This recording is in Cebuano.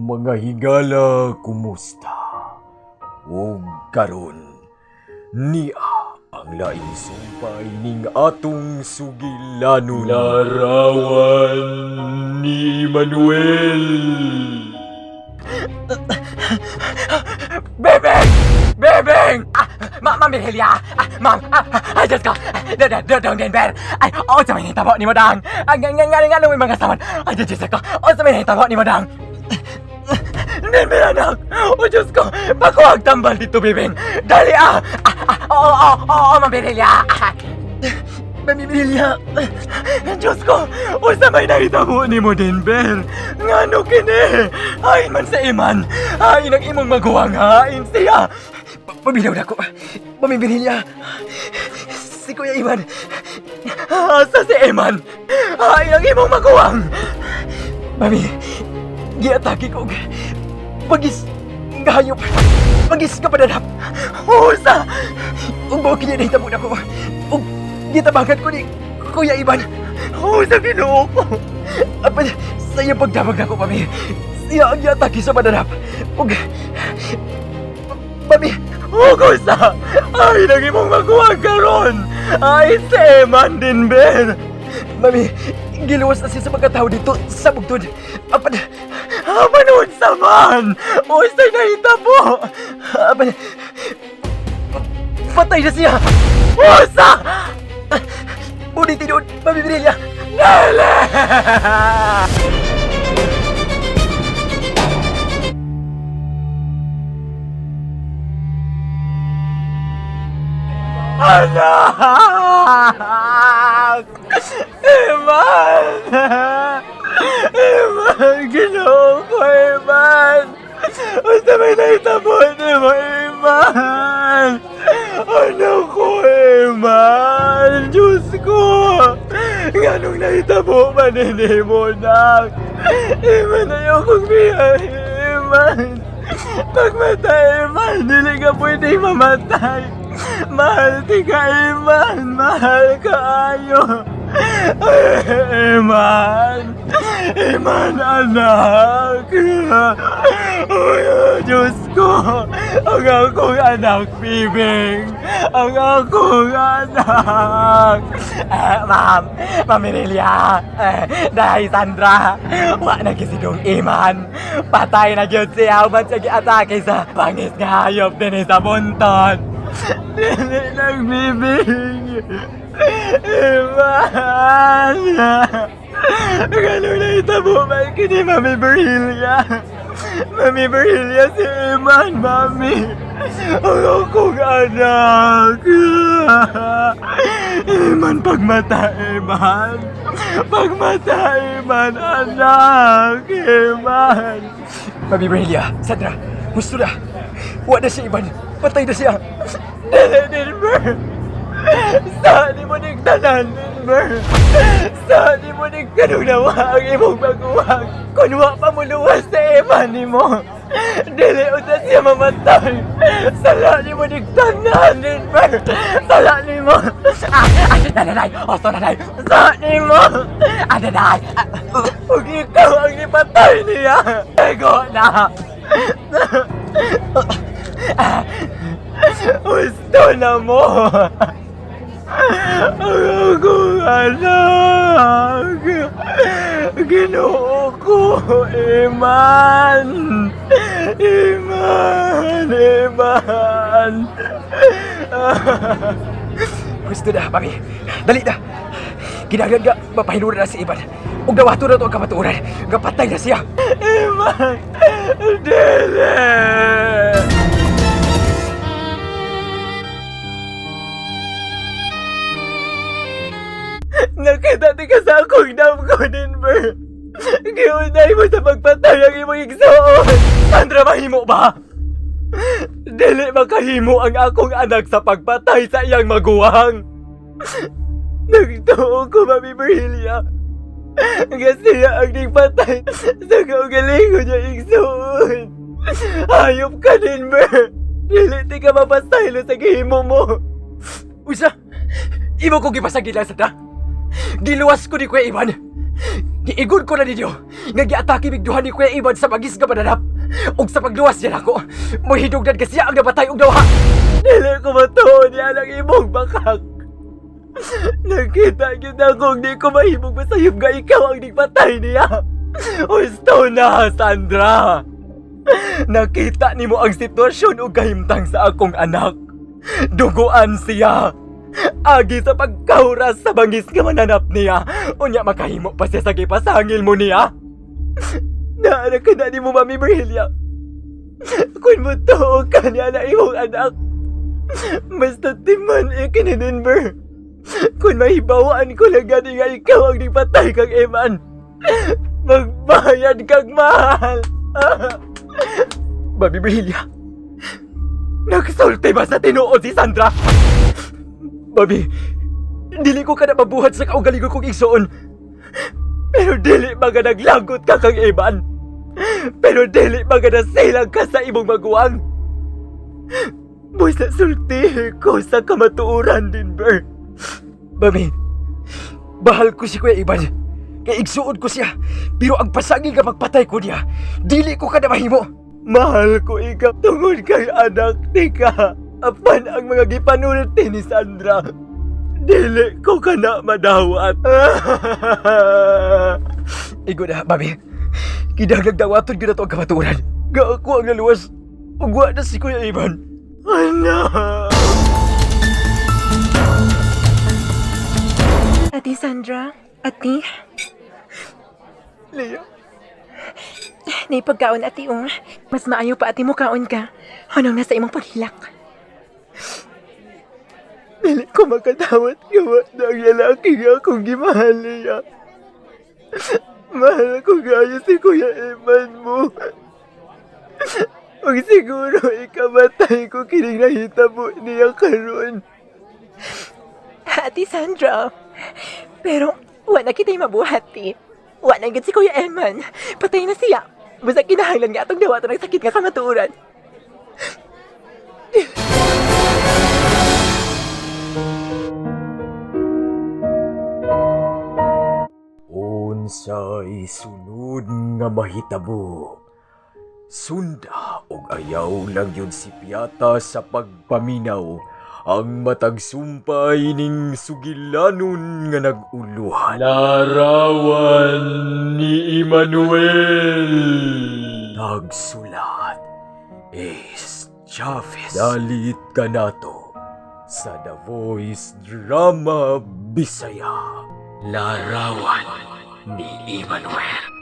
Mga higala, kumusta? Ug karon niya ang laing sumpay ning atong sugilanon. Larawan ni Manuel. Bebeng! Bebeng! Ah, Ma'am Virgilia! Ah, ma'am! Ah, ah, ay, Diyos ko! Dong Denver! Ay, oh, sa may nahitabo ni Madang! Ang nga nga nga nga mga saman! Ay, Diyos ko! Oh, sa may nahitabo ni Madang! Denver, anak! Oh, Diyos ko! Pakuhag tambal dito, Bebeng! Dali, ah! Ah, ah, oo, oo, oo, Ma'am Virgilia! Ah, Ma'am Virgilia! Diyos ko! Unsa may nahitabo ni mo, Denver? Ngano kini? Hain man sa iman! Hain ang imong maguwang! Hain siya! Paminaw na ko! Mami Virgilia! Si Kuya Iman! Asa si Iman? Hain ang imong maguwang! Mami, giatake ko og pagis nga hayop. Pagis ka padanap. Usa! Ug mao kini nahitabo nako. Ug gitabangan ko ni Kuya Ivan. Usa, Ginoo ko. Apan sa iyang pagtabang nako, mami. Siya ang giatake sa padanap. Ug mami, ug usa! Ay, nang imong maguwang karon. Ay, si Eman Denver. Mami, giluwas na siya sa mga tao dito sa bugtod. Apan, apan unsa man! Unsay nahitabo! Apan, patay na siya! Usa! Muni tinuod, Mami Mirilla! Dali! Anak! Eman! Eman! Ginoo ko, Eman! Unsa may nahitabo nimo, Eman? Ano ko, Eman? Diyos ko! Nganong nahitabo man nimo, nak? Eman, ayaw kong biyahe, Eman! Pagmatay, Eman, dili ka pwede mamatay. Mahal ti ka, Eman. Mahal ka ayo. Eman. Eman, anak. Uy, Diyos ko. Ang akong anak, Bibing. Ang akong anak. Eh, ma'am, Ma'am Mirelia. Eh, dahil Sandra. Wa na gisidong Iman. Patay na gyud siya uban sa giatake sa bangis nga hayop dinhi sa buntot. Dili lang, Bibing. Iman! Ganun na itabo man kini Mami Berhilia. Mami Berhilia, si Iman, Mami. Ang akong anak. Iman, pagmata, Iman. Pagmata, Iman, anak. Iman. Mami Berhilia, Sandra, gusto na. Wa na siya, Iman. Patay na siya. Dili, Denver. Sa di mo nagtanan, Denver. Sa di mo nagkanunawa ang imong maguwang. Kun wa pa mo luwas sa Eman nimo. Dili unta siya mamatay. Sala ni mo nagtanan, Denver. Sala ni mo. Ah, ah, nananay. Osto nanay. Sa ni mo. Ah, nanay. Ah, ug ikaw ang nipatay niya. Ego na. Ah, gusto na mo. Ang akong anak! Ginoo ko, Iman! Iman! Iman! Gusto na, mami. Dali na. Kinahanglan nga, mapahinuran na si Iman. Ug dawato na to ang kamatuoran. Nga patay na siya. Iman! Dili! Nakita di ka sa akong ko, Denver. Giunay mo sa pagpatay ang imong igsoon. Sandra, mahimo ba? Dili makahimo ang akong anak sa pagpatay sa iyang maguwang. Nagtuo ko, Mami Berhilia. Nga siya ang nagpatay sa kaugalingon niya igsoon. Hayop ka, Denver. Dili ti ka mapasaylo sa gihimo mo. Usa, imo ko gipasagila, Sandra. Giluwas ko ni Kuya Ivan. Giigod ko na ninyo nga giatake mig duha ni Kuya Ivan sa bangis nga mananap. Ug sa pagluwas niya nako, mohidugdan ka siya ang nabatay og nawa. Dili ko matuo niya ang imong bakak. Nakita gyud akong di ko mahimong masayop nga ikaw ang nagpatay niya. Husto na, Sandra. Nakita nimo ang sitwasyon ug kahimtang sa akong anak. Duguan siya. Agi sa pagkauras sa bangis nga mananap niya. Unya makahimo pa siya sa gipasangil mo niya. Naara ka na nimo, Mami Virgilia. Kung mo tuo ka niya na imong anak. Basta timan ikininimber. Kung mahibawaan ko lang gani nga ikaw ang nipatay kang Eman. Magbayad kang mahal. Mami Virgilia, nagsulti ba sa tinuod si Sandra? Mami, dili ko ka na mabuhat sa kaugalingon kong igsoon. Pero dili ba nga naglagot ka kang Eman? Pero dili ba nga nasilang ka sa imong maguwang? Busa sultihi ko sa kamatuoran din, Ber. Mami, bahal ko si Kuya Ivan. Kay igsuod ko siya. Pero ang pasangil nga pagpatay ko niya, dili ko ka na mahimo. Mahal ko ikaw tungod kay anak ni ka. Apan ang mga gipanulti ni Sandra. Dili ko ka na madawat. Igo na, mami. Kinahanglang dawaton gyud nato ang kamatuoran. Nga ako ang naluwas. Ug wa na si Kuya Ivan. Anak! Ate Sandra, ate, Lea, naipagkaon ate ong. Mas maayo pa ate mo kaon ka. Anong nasa imong paghilak? Dili ko makadawat gawa na ang lalaki nga akong gimahal niya. Mahal ko gaya si Kuya Eman mo. Ug siguro ikamatay ko kining nahitabo niya karon. Ate Sandra, pero wa na kita'y mabuhat eh. Wa na gid si Kuya Eman. Patay na siya. Basta kinahanglan nga atong dawatan ang sakit nga kamatuoran. Unsay sunod nga mahitabo. Sunda og ayaw lang yun si Piata sa pagpaminaw ang matag sumpay ning sugilanon nga nag-uluhan. Larawan ni Emmanuel. Nagsulat Ace Chavez. Dalit ka nato sa The Voice Drama Bisaya. Larawan ni Emmanuel.